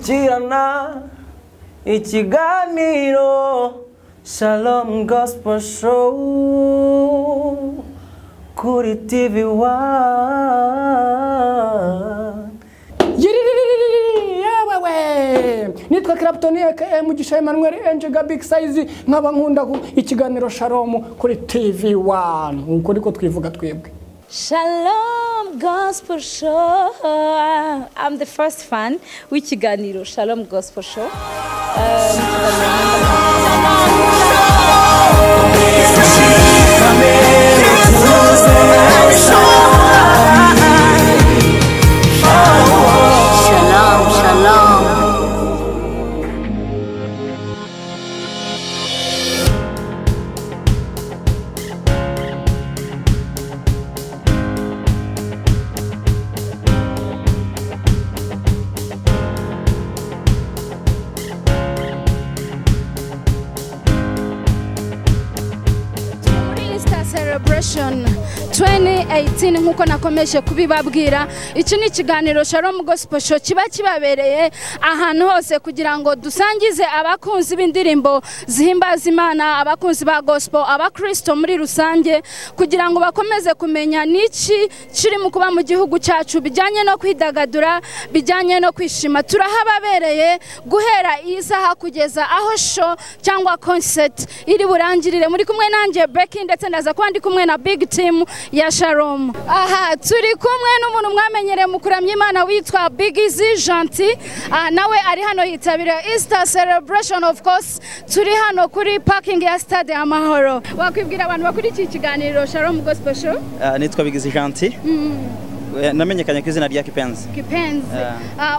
Kurikirana ikiganiro Shalom Gospel Show kuri TV One. Yewe nitwa Clapton aka Mugisha Emmanuel Angel Big Size, nkaba nkunda ikiganiro Shalom kuri TV One. Uko niko twivuga twebwe. Shalom Gospel Show. I'm the first fan w'ikiganiro Shalom Gospel Show. Shalom, shalom. Celebration 2018 nkuko nakomeje kubibabwira, iki ni ikiganiro Shalom Gospel Show kiba kibabereye ahantu hose kugira ngo dusangize abakunzi b'indirimbo zihimbaza Imana, abakunzi ba gospel, abakristo muri rusange, kugira ngo bakomeze kumenya niki kiri mu kuba mu gihugu cyacu bijyanye no kwidagadura, bijyanye no kwishima. Turahababereye guhera isaha kugeza aho show cyangwa concert iri burangirire. Muri kumwe nanjye Becky, ndetse ndaza kwandi kumwe na big team ya Shalom. Aha turi kumwe n'umuntu mwamenyereye mu kuramya Imana witwa Big Easy Gentil. Nawe ari hano yitabira Easter Celebration. Of course turi hano kuri parking ya Stade Amahoro. Wakwibwira abantu bakuri iki kiganiro Shalom Gospel Show? Nitwa Big Easy Gentil. Namenyekanye ku izina rya Kipenzi. Kipenzi.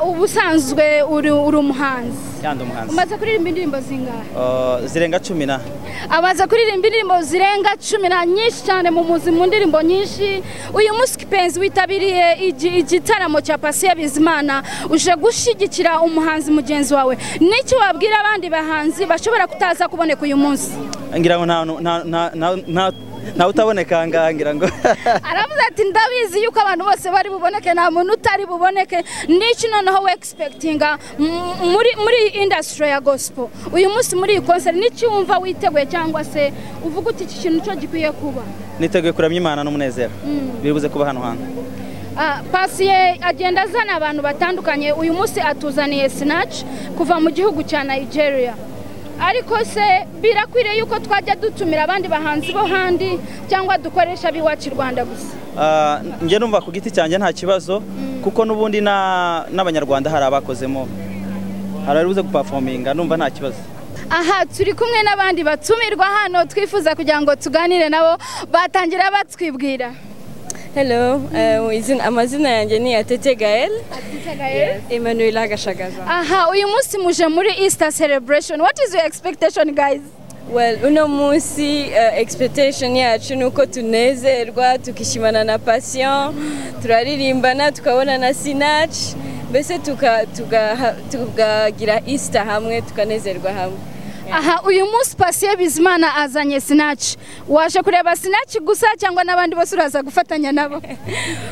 Ubusanzwe uri umuhanzi. Yandi umuhanzi. Umaze kuririmba indirimbo zingahe? Zirenga 10 na. Amaze kuririmba indirimbo zirenga 10 na nyinshi cyane mu muzi, mu ndirimbo nyinshi. Uyu munsi Kipenzi witabiriye igitaramo cya Patient Bizimana, uje gushigikira umuhanzi mugenzi wawe. Niki wabwira abandi bahanzi bashobora kutaza kuboneka uyu munsi? Ngira ngo nta nta utaboneka ngira ngo aravuze ati ndabizi yuko abantu bose bari buboneke, nta muntu utari buboneke. Niki noneho we expectinga muri industry ya gospel uyu munsi muri iyi concert, niki wumva witeguye cyangwa se uvuga uti iki kintu cyo gikwiye kuba? Niteguye kuramya Imana n'umunezero biribuze kuba hano hantu. Patient agenda azana abantu batandukanye. Uyu munsi atuzaniye Sinach kuva mu gihugu cya Nigeria. Ariko se birakwiriye yuko twajya dutumira abandi bahanzi bo handi cyangwa dukoresha biwacu Rwanda gusa? Nje numva ku giti cyanjye nta kibazo, kuko nubundi n'abanyarwanda hari abakozemo, hari aruze guperforminga, numva nta kibazo. Aha turi kumwe n'abandi batumirwa hano twifuza kugira ngo tuganire nabo, batangira batwibwira. Hello, amazina yanjye ni Atete Gael. Atete Gael. Emmanuela Gashagaza. Aha, uyu munsi muje muri Easter Celebration. What is your expectation, guys? Well, uno munsi expectation yacu nuko tunezerwa, tukishimana na Patient, turaririmbana, tukabona na Sinach, mbese tukagira Easter hamwe, tukanezerwa hamwe. Aha, uyu munsi Patient Bizimana azanye Sinach. Waje kureba Sinach gusa cyangwa n'abandi bose uraza gufatanya nabo?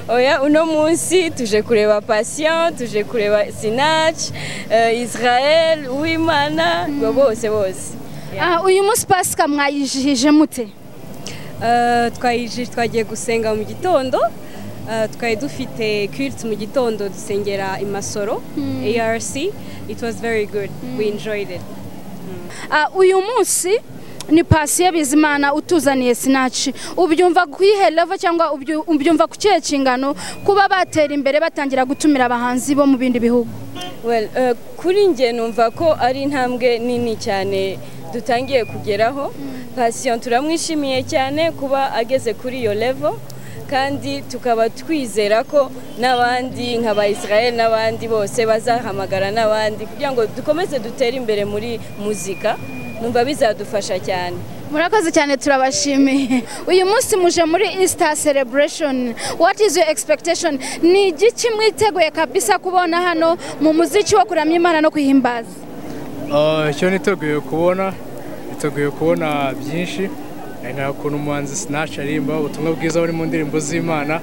Oya, uno munsi tuje kureba Patient, tuje kureba Sinach, Israel, Uwimana, bose bose. Aha, uyu munsi Pasika mwayijihije mute? Twayijije twagiye gusenga mu gitondo. Twari dufite cult mu gitondo, dusengera imasoro ARC. It was very good. We enjoyed it. Uyu munsi ni Patient Bizimana utuzaniye Sinach. Ubyumva kuyihe level cyangwa ubyumva ku kihe kingano kuba batera imbere batangira gutumira abahanzi bo mu bindi bihugu? Well, kuri nge numva ko ari intambwe nini cyane dutangiye kugeraho. Patient turamwishimiye cyane kuba ageze kuri iyo level, kandi tukaba twizera ko n'abandi nka Israel n'abandi bose bazahamagara n'abandi kugira ngo dukomeze dutere imbere muri muzika. Numva bizadufasha cyane. Murakoze cyane, turabashimiye. Uyu munsi muje muri Easter Celebration. What is your expectation? Ni igiki mwiteguye kabisa kubona hano mu muziki wo kuramya Imana no kwihimbaza? Icyo niteguye kubona, byinshi. Nta kuntu umuhanzi Sinach aririmba ubutumwa bwiza buri mu ndirimbo z'Imana,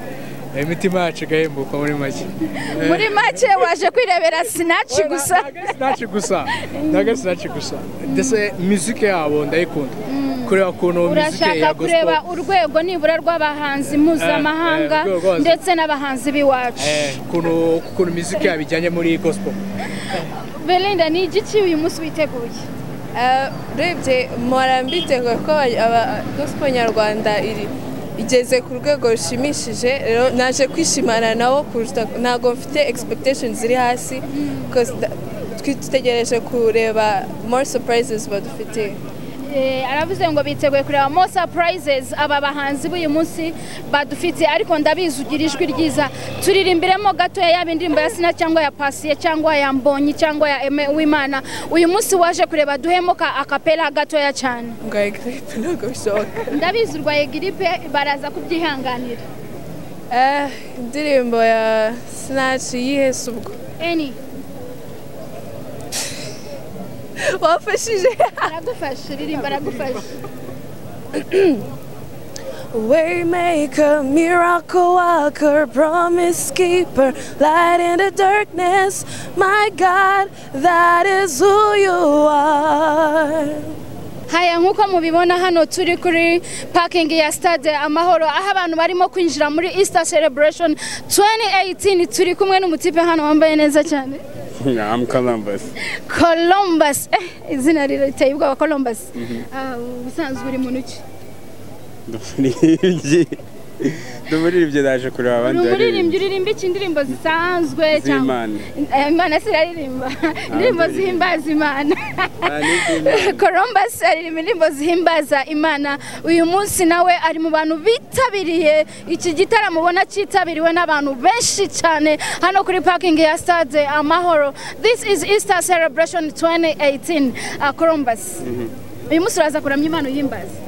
Imitima yacu igahembuka muri make. Muri make waje kwirebera Sinach gusa. Sinach gusa, ntabwo Sinach gusa, ndetse muzike yabo ndayikunda, kureba ukuntu muzike Urashaka kureba urwego nibura rw'abahanzi mpuzamahanga ndetse n'abahanzi b'iwacu, ukuntu muzike yabo ijyanye muri gospel. Belinda, ni igiki uyu munsi witeguye? Urebye mpora mbiteguye ko gospel nyarwanda iri igeze ku rwego rushimishije, rero naje kwishimana nabo kuruta, ntabwo mfite expectations ziri hasi, twitegereje kureba more surprises badufitiye. Aravuze ngo biteguye kureba more surprises aba bahanzi b'uyu munsi badufitiye, ariko ndabizi ugira ijwi ryiza, turirimbiremo gatoya yaba indirimbo ya Sinach cyangwa ya Pasiye cyangwa ya Mbonyi cyangwa ya Aime Uwimana. Uyu munsi waje kureba, duhemo ka akapela gatoya cyane. Ndwaye gripe, ntabwo bishoboka. Ndabizi urwaye gripe, baraza kubyihanganira. Indirimbo ya Sinach yihese ubwo? Any. Wafashije. Aragufasha, ririmba aragufasha. Waymaker, miracle worker, promise keeper, light in the darkness, my God, that is who you are. Haya, nkuko mubibona hano turi kuri parking ya Stade Amahoro, aho abantu barimo kwinjira muri Easter Celebration 2018. Turi kumwe n'umutipe hano wambaye neza cyane. I'm Columbus. Columbus, izina riteye ubwoba, Columbus. Ubusanzwe uri muntu ki? Ndumuririmbyi, naje kureba abandi. Umuririmbyi, uririmba iki? Indirimbo zisanzwe cyangwa Imana? Siraririmba indirimbo zihimbaza Imana. Columbus aririmba indirimbo zihimbaza Imana. Uyu munsi nawe ari mu bantu bitabiriye iki gitaramo, ubona cyitabiriwe n'abantu benshi cyane hano kuri parking ya Stade Amahoro. This is Easter Celebration 2018. Columbus, uyu munsi uraza kuramya Imana uhimbaza.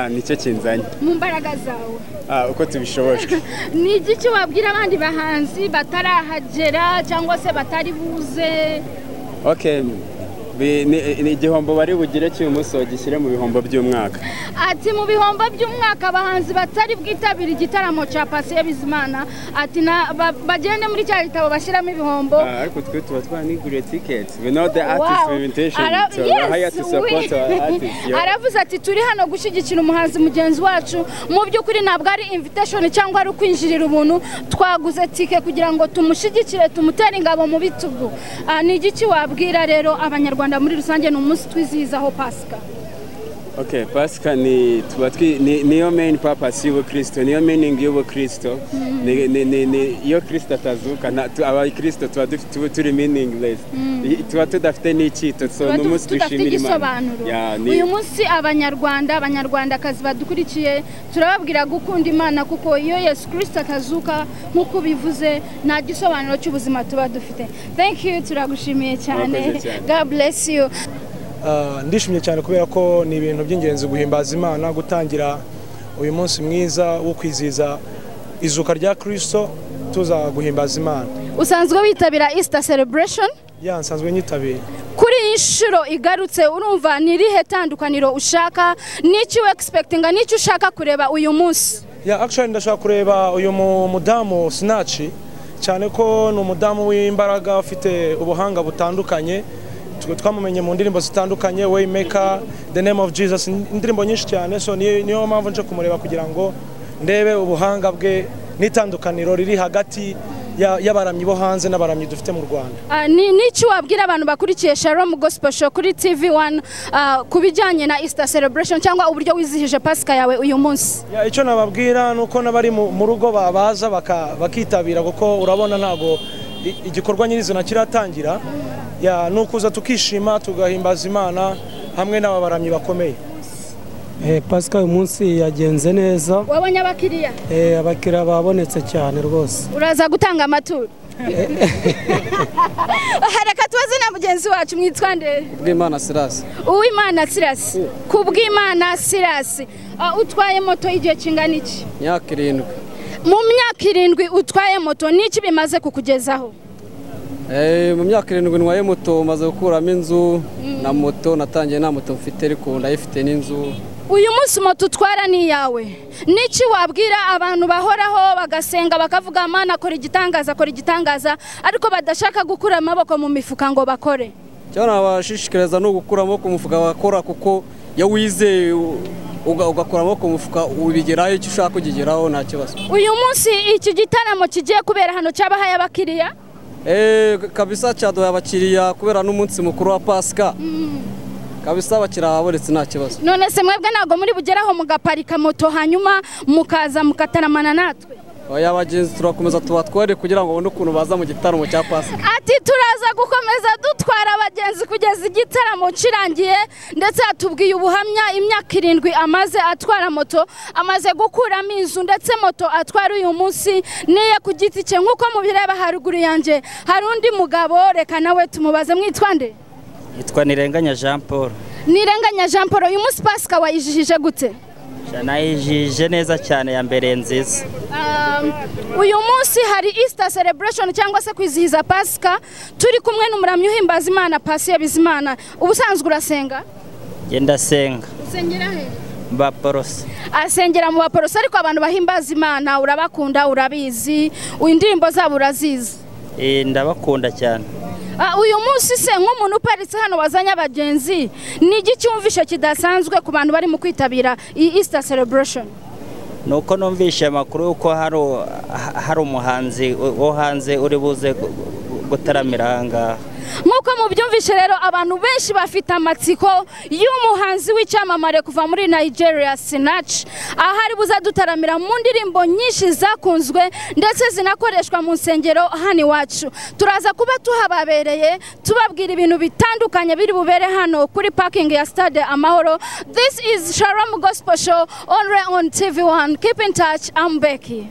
Nicyo kinzanye. Mu mbaraga zawe. Uko tubishobojwe. Ni igiki wabwira abandi bahanzi batarahagera cyangwa se batari buze? Okay, ni igihombo bari bugire cy'uyu munsi bagishyire mu bihombo by'umwaka. Ati mu bihombo by'umwaka abahanzi batari bwitabira igitaramo cya Patient Bizimana, ati bagende muri cya gitabo bashyiramo ibihombo. Ariko twe tuba twaniguriye tickets, we know the artist invitation, so we are here to support our artists. Aravuze ati turi hano gushyigikira umuhanzi mugenzi wacu, mu by'ukuri ntabwo ari invitation cyangwa ari kwinjirira ubuntu, twaguze tike kugira ngo tumushyigikire, tumutere ingabo mu bitugu. Ni igiki wabwira rero abanyarwanda muri rusange? Ni umunsi twizihizaho Pasika. Okay, Pasika ni niyo main purpose y'ubukristo, niyo meaning y'ubukristo. Ni iyo Kristo atazuka, abakristo tuba turi meaningless, tuba tudafite n'icyito. So ni umunsi dushimira Imana. Uyu munsi abanyarwanda, abanyarwandakazi badukurikiye, turababwira gukunda Imana, kuko iyo Yesu Kristo atazuka nk'uko bivuze nta gisobanuro cy'ubuzima tuba dufite. Thank you, turagushimiye cyane. God bless you. Ndishimye cyane kubera ko ni ibintu by'ingenzi guhimbaza Imana, gutangira uyu munsi mwiza wo kwizihiza izuka rya Kristo, tuza guhimbaza Imana. Usanzwe witabira Easter Celebration? Ya, nsanzwe nyitabira. Kuri iyi nshuro igarutse, urumva ni irihe tandukaniro ushaka, n'icyo expectinga, n'icyo ushaka kureba uyu munsi? Yeah, actually ndashaka kureba uyu mudamu Sinach, cyane ko ni umudamu w'imbaraga ufite ubuhanga butandukanye. Twamumenye mu ndirimbo zitandukanye, Waymaker, The Name of Jesus, indirimbo nyinshi cyane. So niyo mpamvu nje kumureba, kugira ngo ndebe ubuhanga bwe n'itandukaniro riri hagati y'abaramyi bo hanze n'abaramyi dufite mu Rwanda. Ni n'icyo wabwira abantu bakurikiye Shalom Gospel Show kuri TV1 ku bijyanye na Easter Celebration cyangwa uburyo wizihije Pasika yawe uyu munsi? Icyo nababwira ni uko n'abari mu rugo babaza bakitabira, kuko urabona ntago igikorwa nyirizina kiratangira. Ya, ni ukuza tukishima, tugahimbaza Imana hamwe n'aba baramyi bakomeye. Pasika uyu munsi yagenze neza. Wabonye abakiriya? Abakiriya babonetse cyane rwose. Uraza gutanga amaturo? Reka tubaze na mugenzi wacu. Mwitwa nde? Kubwimana Silas. Uwimana Silas. Kubwimana Silas, utwaye moto igihe kingana iki? Imyaka 7. Mu myaka 7 utwaye moto, n'iki bimaze kukugezaho? Mu myaka 7 ntwaye moto, maze gukuramo inzu na moto. Natangiye nta moto mfite, ariko ndayifite n'inzu. Uyu munsi moto utwara ni iyawe. Niki wabwira abantu bahoraho bagasenga bakavuga Mana akora igitangaza, akora igitangaza, ariko badashaka gukura amaboko mu mifuka ngo bakore? Cyo nabashishikariza no gukura amaboko mu mufuka bakora, kuko iyo wizeye ugakura amaboko mu mufuka ubigeraho icyo ushaka kugigeraho nta kibazo. Uyu munsi iki gitaramo kigiye kubera hano cyabahaye abakiriya? Kabisa cyaduhaye abakiriya kubera n'umunsi mukuru wa Pasika. Kabisa abakiriya babonetse nta kibazo. None se mwebwe ntabwo muri bugeraho mugaparika moto hanyuma mukaza mukataramana natwe? Oya, abagenzi turakomeza tubatware kugira ngo babone ukuntu baza mu gitaramo cya Pasika. Ati turaza gukomeza dutwara abagenzi kugeza igitaramo kirangiye. Ndetse atubwiye ubuhamya imyaka 7 amaze atwara moto, amaze gukuramo inzu, ndetse moto atwara uyu munsi niye ku giti cye. Nk'uko mubireba haruguru yanjye hari undi mugabo, reka nawe tumubaze. Mwitwa nde? Yitwa Nirenganya Jean Paul. Nirenganya Jean Paul, uyu munsi Pasika wayijijije gute? Nayijije neza cyane, ya mbere nziza. Uyu munsi hari Easter celebration cyangwa se kwizihiza Pasika, turi kumwe n'umuramyi uhimbaza Imana Patient Bizimana. Ubusanzwe urasenga? Njye ndasenga. Usengera he? Baporoso. Asengera mu Baporoso, ariko abantu bahimbaza Imana urabakunda, urabizi, indirimbo zabo urazizi? Ndabakunda cyane. Uyu munsi se nk'umuntu uparitse hano wazanye abagenzi, ni iki cyumvishe kidasanzwe ku bantu bari mu kwitabira iyi Easter celebration? Nuko numvishe amakuru yuko hari umuhanzi wo hanze uri buze gutaramira aha ngaha. Nk'uko mubyumvishe rero, abantu benshi bafite amatsiko y'umuhanzi w'icyamamare kuva muri Nigeria Sinach, ahari buzadutaramira mu ndirimbo nyinshi zakunzwe ndetse zinakoreshwa mu nsengero hano iwacu. Turaza kuba tuhababereye tubabwira ibintu bitandukanye biri bubere hano kuri parking ya Stade Amahoro. This is Shalom Gospel Show only on TV1. Keep in touch. I'm Becky.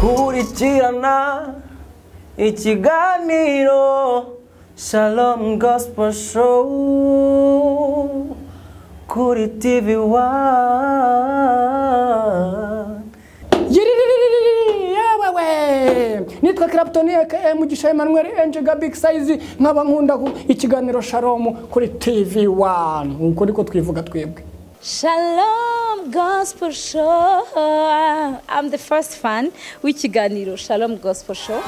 Kurikirana ikiganiro Shalom Gospel Show kuri TV1. Yewe, nitwa Clapton aka Mugisha Emmanuel Angel Big Size, nkaba nkunda ikiganiro Shalom kuri TV1. Uko niko twivuga twebwe. Shalom Gospel Show. I'm the first fan w'ikiganiro Shalom Gospel Show.